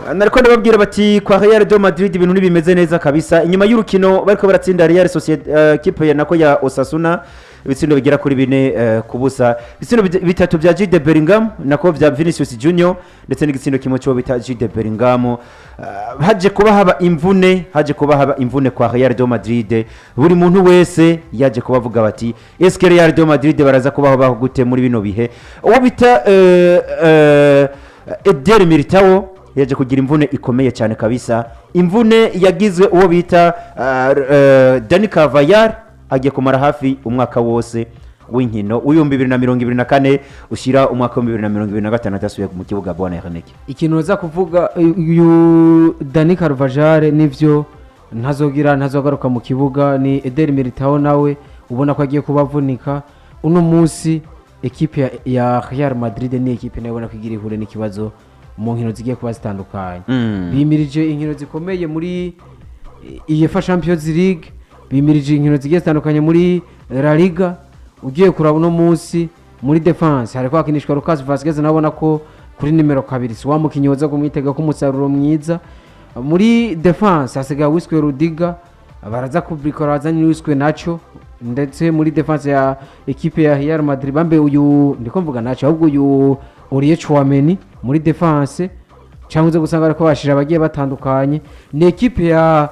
Nariko ndababwira bati kwa Real de Madrid ibintu ntibimeze neza kabisa. Inyuma y'urukino bariko baratsinda Real Sociedad, equipe ya nako ya Osasuna, ibitsindo bigera kuri 4 ku busa, ibitsindo bitatu bya Jude Bellingham, nako vya Vinicius Junior, ndetse n'igitsindo kimwe cyo bita Jude Bellingham. Haje kuba haba imvune, haje kuba haba imvune kwa Real de Madrid. Buri muntu wese yaje kuba avuga bati: "Eske Real de Madrid baraza kubaho baho gute muri bino bihe?" Uwo bita Eder Militao yaje kugira imvune ikomeye cyane kabisa, imvune yagizwe uwo bita Dani Carvajal, agiye kumara hafi umwaka wose w'inkino w'2024 ushyira umwaka w'2025 adasubiye mu kibuga, bwana Erneke. Ikintu uza kuvuga, uyu Dani Carvajal nivyo ntazogira, ntazagaruka mu kibuga. Ni Eder Militao nawe ubona ko agiye kuba avunika uno munsi. Ekipe ya Real Madrid ni ekipe nayo ubona ko igira ihure n'ikibazo mu nkino zigiye kuba zitandukanye. Bimirije inkino zikomeye muri UEFA Champions League, bimirije inkino zigiye zitandukanye muri La Liga. Ugiye kuraba uno munsi muri defense hariko hakinishwa Lucas Vazquez, nabona ko kuri nimero 2 si wa mukinyi woza kumwitega ko umusaruro mwiza. Muri defense hasigaye wiswe Rudiger, baraza kubikora bazanye wiswe Nacho. Ndetse muri defense ya ekipe ya Real Madrid bambe uyu, ndiko mvuga Nacho, ahubwo uyu Aurelien Tchouameni muri defense, cyangwa uze gusanga ariko bashira abagiye batandukanye. Ni ekipe ya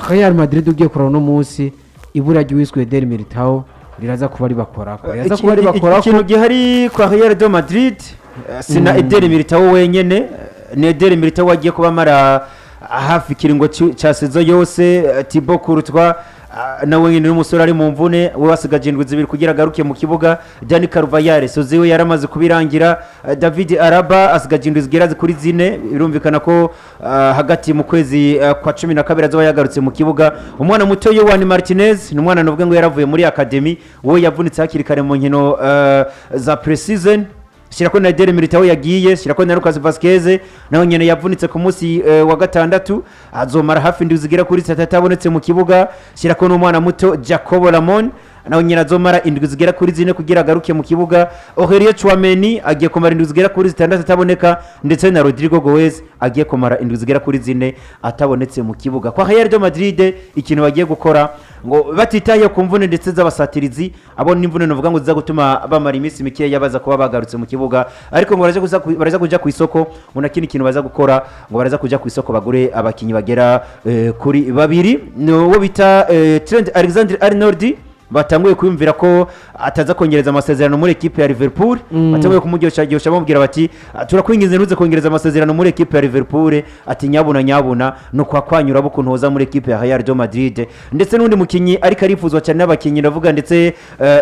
Real Madrid ugiye kuraba uno munsi ibura ry'uwiswe Eder Militao riraza kuba ribakorako, riraza kuba ribakorako. Ikintu gihari kwa Real de Madrid, sina Eder Militao wenyene, ni Eder Militao wagiye kuba amara hafi ikiringo ca saison yose. Thibaut Courtois nawe nyine n'umusore ari mu mvune, we wasigaje indwi 2 kugira agaruke mu kibuga. Dani Carvajal saison we yaramaze kubirangira. David Alaba asigaje indwi zigera kuri 4, birumvikana ko hagati mu kwezi kwa 12 azoba yagarutse mu kibuga. Umwana muto Juan Martinez ni umwana nuvuga ngo yaravuye muri academy, we yavunitse hakiri kare mu nkino za pre-season. Shyira ko na Eder Militao yagiye, shyira ko na Lucas Vazquez nawe nyene yavunitse ku munsi wa gatandatu, azomara hafi indwi zigera kuri 3 atabonetse mu kibuga. Shyira ko n'umwana muto Jacobo Ramon nawe nyene azomara indwi zigera kuri 4 kugira agaruke mu kibuga. Aurelien Tchouameni agiye kumara indwi zigera kuri 6 ataboneka, ndetse na Rodrygo Goes agiye kumara indwi zigera kuri 4 atabonetse mu kibuga. Kwa Real de Madrid ikintu bagiye gukora ngo batitaye ku mvune ndetse z'abasatirizi abo n'imvune novuga ngo ziza gutuma bamara iminsi mikeya baza kuba bagarutse mu kibuga, ariko ngo baraza kuja ku isoko, ngo na kindi kintu baza gukora, ngo baraza kuja ku isoko bagure abakinyi bagera kuri babiri. Ni uwo bita Trent Alexander Arnold, batanguye kwiyumvira ko ataza kongereza amasezerano muri ekipe ya Liverpool. Batanguye kumuryoshya, bamubwira bati: "Ah, turakwinginze ntuze kongereza amasezerano muri ekipe ya Liverpool." Ati: "Nyabuna nyabuna, no kwa kwanyura ukuntu hoza muri ekipe ya Real de Madrid." Ndetse n'undi mukinyi ariko arifuzwa cyane n'abakinyi, ndavuga ndetse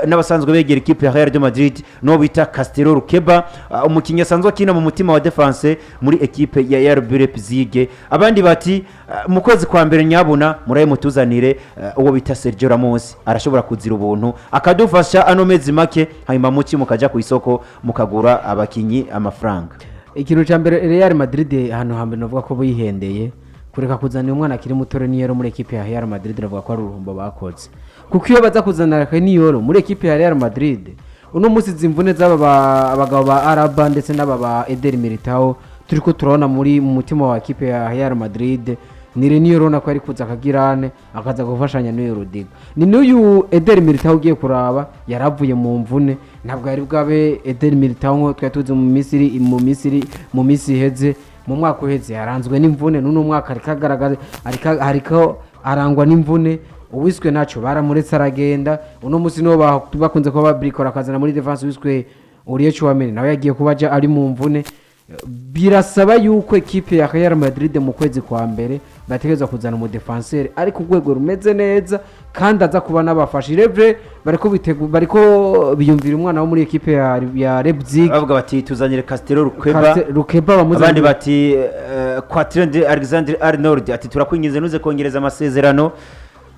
n'abasanzwe begera ekipe ya Real de Madrid, n'uwo bita Castello Lukeba, umukinyi asanzwe akina mu mutima wa defense muri ekipe ya RB Leipzig. Abandi bati: "Ah, mu kwezi kwa mbere nyabuna muraye mutuzanire uwo bita Sergio Ramos, arashobora kuzira ubuntu akadufasha ano mezi make, hanyuma muki mukaja ku isoko mukagura abakinyi amafaranga." Ikintu cya mbere, Real Madrid ahantu hambere navuga ko bihendeye kureka kuzana umwana akiri muto Niyoro muri ekipe ya Real Madrid, navuga ko ari uruhombo bakoze, kuko iyo baza kuzana Niyoro muri ekipe ya Real Madrid uno munsi izi mvune z'aba abagabo ba Alaba ndetse n'aba ba Eder Militao turi ko turabona muri mu mutima wa ekipe ya Real Madrid, ni Niyoro ubona ko ari kuza akagirane akaza gufashanya n'uyu Rudiger. Ni n'uyu Eder Militao ugiye kuraba yaravuye mu mvune, ntabwo yari bwabe Eder Militao nko twari tuzi mu minsi iheze. Mu mwaka uheze yaranzwe n'imvune, n'uno mwaka ariko agaragaza ariko arangwa n'imvune. Uwiswe ntacyo baramuretse aragenda. Uno munsi niwo bakunze kuba babrikora akazana muri defense wiswe Aurelien Tchouameni, nawe yagiye kuba aja ari mu mvune. Birasaba yuko ekipe ya Real Madrid mu kwezi kwa mbere bategerezwa kuzana umudefenseur ari ku rwego rumeze neza kandi aza kuba n'abafasha irevre. Bariko bariko biyumvira umwana wo muri ekipe ya Leipzig. Bavuga bati: "Tuzanire Castello Lukeba." Lukeba bamuzanire. Abandi bati kwa Trent Alexander Arnold, ati: "Turakwinginze ntuze kongereza amasezerano."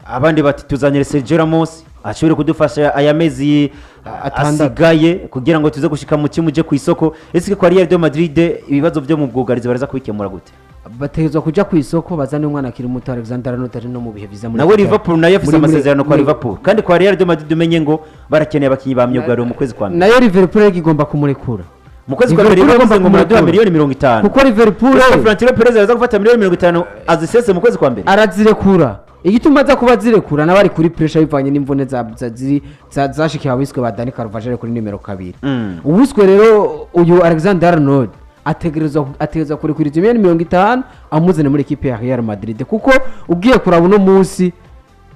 Abandi bati: "Tuzanire Sergio Ramos ashobore kudufasha aya mezi 6." Asigaye kugira ngo tuze gushika mu kimwe uje ku isoko. Ese kwa Real de Madrid ibibazo byo mu bwugarizi baraza kubikemura gute? Bategerezwa kuja ku isoko bazane umwana akiri muto Alexander Arnold ari no mu bihe byiza muri Nawe Liverpool nayo afise amasezerano kwa Liverpool, kandi kwa Real de Madrid umenye ngo barakeneye abakinyi ba myugariro mu kwezi kwa mbere. Nayo Liverpool ariko igomba kumurekura. Mu kwezi kwa mbere Liverpool bavuze ngo igomba muraduha kumurekura. miliyoni 50. Kuko Liverpool Ese Florentino Perez araza gufata miliyoni 50 azisese mu kwezi kwa mbere? Arazirekura. Igituma aza kuba azirekura, nawe ari kuri pressure bivanye n'imvune zashikiye abiswe ba Dani Carvajal kuri nimero 2. Uwiswe rero uyu Alexander Arnold ategerezwa kurekura izo miliyoni 50, amuzane muri ekipe ya Real Madrid, kuko ugiye kuraba uno munsi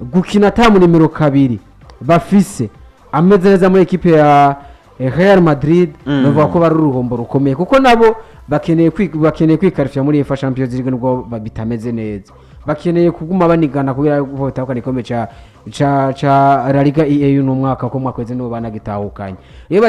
gukina atamu nimero 2 bafise ameze neza muri ekipe ya Real Madrid, bavuga ko bari uruhombo rukomeye, kuko nabo bakeneye kwikarifya muri UEFA Champions League nubwo bitameze neza. Bakeneye kuguma banigana kubera ko batahukana igikombe ca La Liga EA uno mwaka, ko mwaka weze nibo banagitahukanye. Rero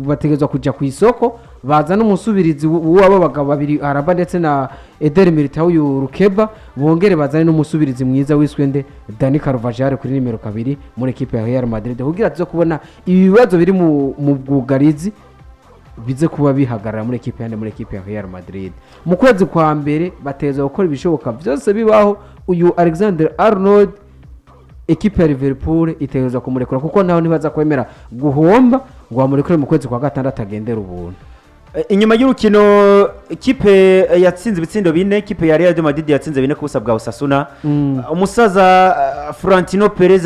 bategerezwa kuja ku isoko, bazana umusubirizi w'abo bagabo babiri, Araba ndetse na Eder Militao, uyu Rukeba, bongere bazane n'umusubirizi mwiza wiswe nde, Dani Carvajal kuri nimero 2 muri ekipe ya Real Madrid, kugira tuze kubona ibibazo biri mu bwugarizi bize kuba bihagarara muri ekipe yandi, muri ekipe ya Real Madrid. Mu kwezi kwa mbere bateza gukora ibishoboka byose bibaho, uyu Alexander Arnold ekipe ya Liverpool itegerezwa kumurekura, kuko naho ntibaza kwemera guhomba ngo bamurekure mu kwezi kwa gatandatu agendere ubuntu. Inyuma y'urukino ikipe yatsinze ibitsindo bine, ikipe ya Real de Madrid yatsinze 4-0 bwa Osasuna. Umusaza Florentino Perez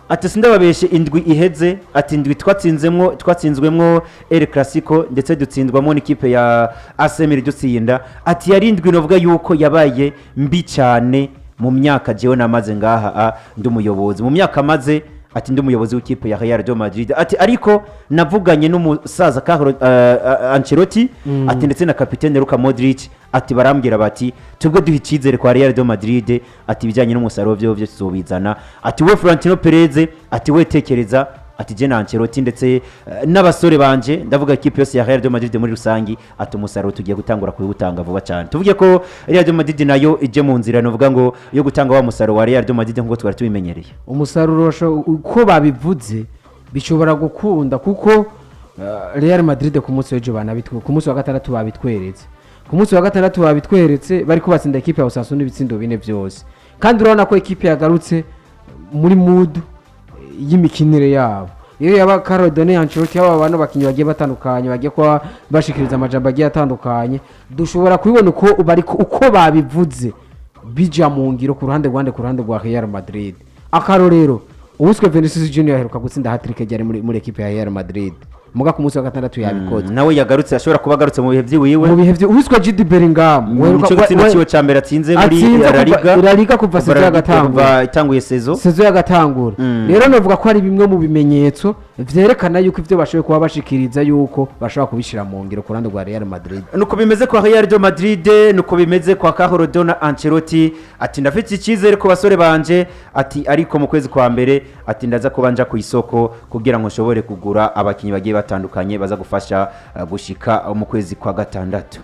ati sindababeshe, indwi iheze, ati indwi twatsinzemwo, twatsinzwemwo El Clasico ndetse dutsindwamo n'ikipe ya AC Milan dutsinda, ati yari indwi novuga yuko yabaye mbi cyane mu myaka jewe namaze ngaha ndi umuyobozi, mu myaka maze, ati ndi umuyobozi w'ikipe ya Real de Madrid, ati ariko navuganye n'umusaza Carlo Ancelotti, ati ndetse na kapitene Luka Modric, ati barambwira bati tubwo duha icyizere kwa Real de Madrid, ati ibijyanye n'umusaruro byo byo tuzobizana, ati we Florentino Perez, ati we tekereza, ati je na Ancelotti ndetse n'abasore banje, ndavuga ikipe yose ya Real de Madrid muri rusangi, ati umusaruro tugiye gutangura kuwutanga vuba cyane. Tuvuge ko Real de Madrid nayo ije mu nzira novuga ngo yo gutanga wa musaruro wa Real de Madrid nk'uko twari tubimenyereye. Umusaruro uko babivuze bishobora gukunda, kuko Real Madrid ku munsi w'ejo banabitwe, ku munsi wa gatandatu babitweretse, ku munsi wa gatandatu babitweretse bari kubatsinda ekipe ya Osasuna ibitsindo bine byose, kandi urabona ko ekipe yagarutse muri mood y'imikinire yabo. Iyo yaba Carlo Done Ancelotti, yaba abantu bakinnyi bagiye batandukanye bagiye kuba bashikiriza amajambo agiye atandukanye, dushobora kubibona uko bari uko babivuze bija mu ngiro ku ruhande rwa Real Madrid. Akarorero, uwiswe Vinicius Junior aheruka gutsinda hat-trick yari muri ekipe ya Real Madrid, muga ku munsi wa gatandatu yabikoze. Nawe yagarutse, ashobora kuba agarutse mu bihe by'iwiwe. Mu bihe uwiswe Jude Bellingham Nico gitsindo ciwe ca mbere atsinze muri atsinze La Liga. La Liga kuva saison La Liga yagatangura. Kuva itanguye saison. Saison yagatangura. Rero navuga ko hari bimwe mu bimenyetso vyerekana yuko ivyo bashoboye kuba bashikiriza yuko bashobora kubishira mu ngiro ku ruhande rwa Real Madrid. Nuko bimeze kwa Real de Madrid, nuko bimeze kwa Carlo Dona Ancelotti, ati ndafite icyizere ku basore banje, ati ariko mu kwezi kwa mbere, ati ndaza kuba nja ku isoko kugira ngo nshobore kugura abakinnyi bagiye batandukanye baza gufasha gushika mu kwezi kwa gatandatu.